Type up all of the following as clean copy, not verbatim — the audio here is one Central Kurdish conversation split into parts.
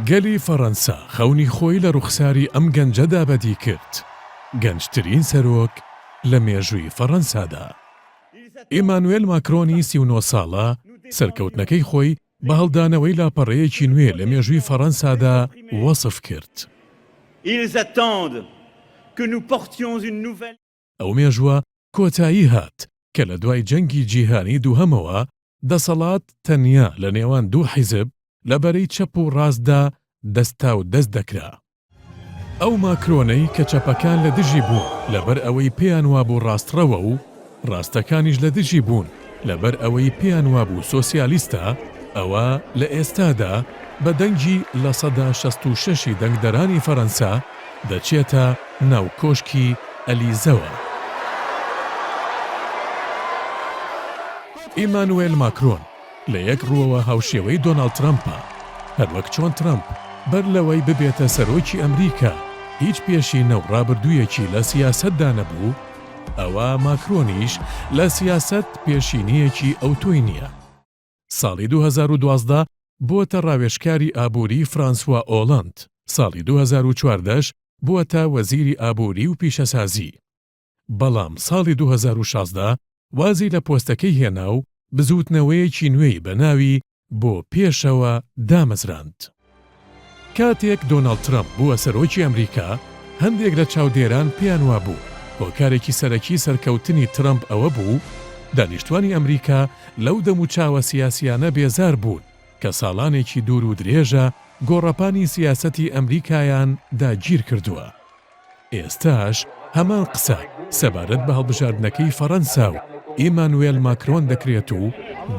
گەلی فەڕەنسا خەونی خۆی لە ڕوخساری ئەم گەنجەدا بەدی کرد، گەنجترین سەرۆک لە مێژووی فەڕەنسادا. ئیمانوێل ماکرۆنی 39 ساڵە سەرکەوتنەکەی خۆی بە هەڵدانەوەی لاپەڕەیەکی نوێ لە مێژووی فەڕەنسادا وەسف کرد. ئەو مێژووە کۆتایی هات کە لە دوای جەنگی جیهانی دووهەمەوە دەسەڵات تەنیا لە نێوان دوو حیزب لە بەرەی چەپ و ڕاستدا دەستاودەست دەکرا. ئەو ماکرۆنەی کە چەپەکان لە دژی بوون لەبەر ئەوەی پێیان وابوو ڕاستڕەوە و ڕاستەکانیش لە دژی بوون لەبەر ئەوەی پێیان وابوو سۆسیالیستە، ئەوە لە ئێستادا بە دەنگی 66% ی دەنگدەرانی فەرەنسا دەچێتە ناو کۆشکی ئەلیزەوە. ئیمانوێل ماکرۆن لە یەک ڕووەوە هاوشێوەی دۆناڵد ترەمپە، هەروەک چۆن ترەمپ بەر لەوەی ببێتە سەرۆکی ئەمریکا هیچ پێشینە و ڕابردوویەکی لە سیاسەتدا نەبوو، ئەوا ماکرۆنیش لە سیاسەت پێشینەیەکی ئەوتۆی نییە. ساڵی 2012 بووەتە ڕاوێژکاری ئابووری فرانسوا ئۆڵاند، ساڵی 2014 ش بووەتە وەزیری ئابووری و پیشەسازی. بەڵام ساڵی 2016 وازی لە پۆستەکەی هێنا و بزووتنەوەیەکی نوێی بە ناوی بۆ پێشەوە دامەزراند. کاتێک دۆناڵد ترەمپ بووە سەرۆکی ئەمریکا، هەندێک لە چاودێران پێیان وابوو هۆکارێکی سەرەکی سەرکەوتنی ترەمپ ئەوە بوو دانیشتوانی ئەمریکا لەو دەموچاوە سیاسییانە بێزار بوون کە ساڵانێکی دوور و درێژە گۆڕەپانی سیاسەتی ئەمریکایان داگیرکردووە. ئێستاش هەمان قسە سەبارەت بە هەڵبژاردنەکەی فەڕەنسا و ئیمانوێل ماکرۆن دەکرێت و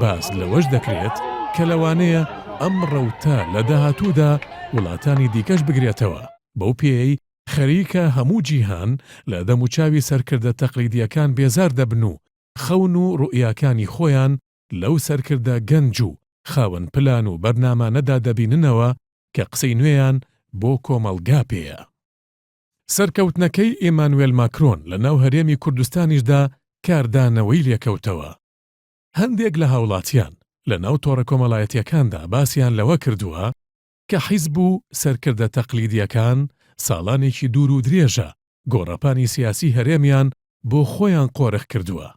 باس لەوەش دەکرێت کە لەوانەیە ئەم ڕەوتە لە داهاتوودا وڵاتانی دیکەش بگرێتەوە، بەو پێیەی خەریکە هەموو جیهان لە دەموچاوی سەرکردە تەقلیدییەکان بێزار دەبن و خەون و ڕوئیاکانی خۆیان لەو سەرکردە گەنج و خاوەن پلان و بەرنامانەدا دەبیننەوە کە قسەی نوێیان بۆ کۆمەڵگا پێیە. سەرکەوتنەکەی ئیمانوێل ماکرۆن لە ناو هەرێمی کوردستانیشدا کاردانەوەی لێکەوتەوە. هەندێک لە هاوڵاتیان لە ناو تۆڕە کۆمەڵایەتیەکاندا باسیان لەوە کردووە کە حیزب و سەرکردە تەقلیدیەکان ساڵانێکی دوور و درێژە گۆڕەپانی سیاسی هەرێمیان بۆ خۆیان قۆرخ کردووە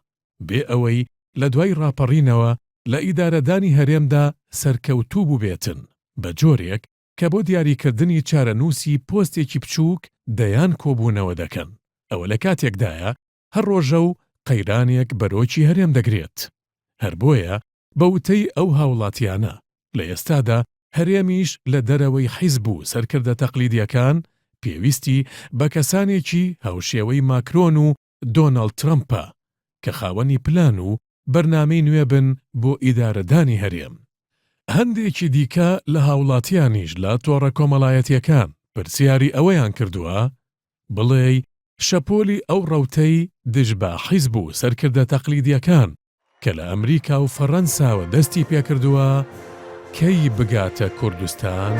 بێ ئەوەی لە دوای ڕاپەڕینەوە لە ئیدارەدانی هەرێمدا سەرکەوتوو بووبێتن بە جۆرێک کە بۆ دیاریکردنی چارەنووسی پۆستێکی بچووک دەیان کۆبوونەوە دەکەن، ئەوە لە کاتێکدایە هەر ڕۆژە و قەیرانێک بەرۆکی هەرێم دەگرێت. هەر بۆیە بە وتەی ئەو هاوڵاتیانە، لە ئێستادا هەرێمیش لە دەرەوەی حیزب و سەرکردە تەقلیدییەکان پێویستی بە کەسانێکی هاوشێوەی ماکرۆن و دۆناڵد ترەمپە کە خاوەنی پلان و بەرنامەی نوێ بن بۆ ئیدارەدانی هەرێم. هەندێکی دیکە لە هاوڵاتیانیش لە تۆڕە کۆمەڵایەتییەکان پرسیاری ئەوەیان کردووە، بڵێی شەپۆلی ئەو ڕەوتەی دژ بە حیزب و سەرکردە تەقلیدییەکان کە لە ئەمریکا و فەڕەنساوە دەستی پێکردووە، کەی بگاتە کوردستان؟